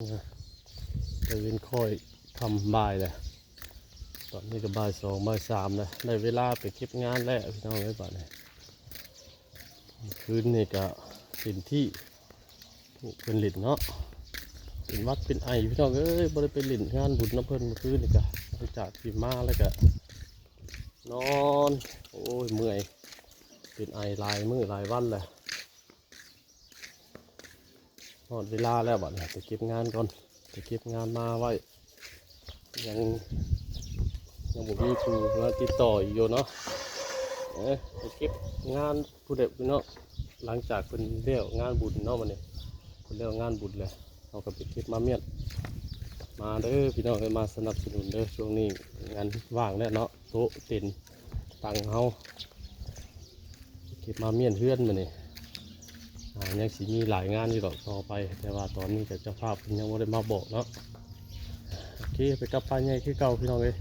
ຕາເວັນຄ່ອຍຄ່ຳບ່າຍແລ້ວ ຕອນນີ້ກໍບ່າຍສອງ ບ່າຍສາມແລ້ວ ໄດ້ເວລາໄປເກັບງານແລ້ວພີ່ນ້ອງເອີຍ ບາດນີ້ ຄືນນີ້ກໍເຕັມທີ່ ເພິ່ນຫຼິ້ນເນາະ ເປັນຫວັດເປັນໄອພີ່ນ້ອງເອີຍ ບໍ່ໄດ້ໄປຫຼິ້ນງານບຸນນຳເພິ່ນມື້ຄືນນີ້ກະ ຫຼັງຈາກທີ່ມາແລ້ວກະນອນ ໂອ້ຍ ເມື່ອຍ ເປັນໄອຫຼາຍມື້ຫຼາຍວັນແລ້ວ ຮອດເວລາແລ້ວບັດນີ້ ໄປເກັບງານກ່ອນ ໄປເກັບງານມາໄວ້ ຍັງ ຍັງບໍ່ມີຜູ້ມາຕິດຕໍ່ອີກຢູ່ເນາະ ເອີ ໄປເກັບງານພຸ້ນແຫຼະພີ່ນ້ອງ ຫຼັງຈາກເພິ່ນແລ້ວງານບຸນເນາະ ມື້ນີ້ເພິ່ນແລ້ວງານບຸນແລ້ວ ເຮົາກໍໄປເກັບມາມ້ຽນ ມາເດີພີ່ນ້ອງເອີຍ ມາສະໜັບສະໜູນເດີ ຊ່ວງນີ້ງານວ່າງແລ້ວເນາະ ໂຕະເຕັນຕັງເຮົາ ເກັບມາມ້ຽນເຮືອນມື້ນີ້ ອາ ຍັງຊິມີຫຼາຍງານຢູ່ດອກຕໍ່ໄປ ແຕ່ວ່າຕອນນີ້ກໍເຈົ້າພາບເພິ່ນຍັງບໍ່ໄດ້ມາບອກເນາະ ໂອເຄ ໄປກັບປ້າໃຫຍ່ຄືເກົ່າພີ່ນ້ອງເອີຍ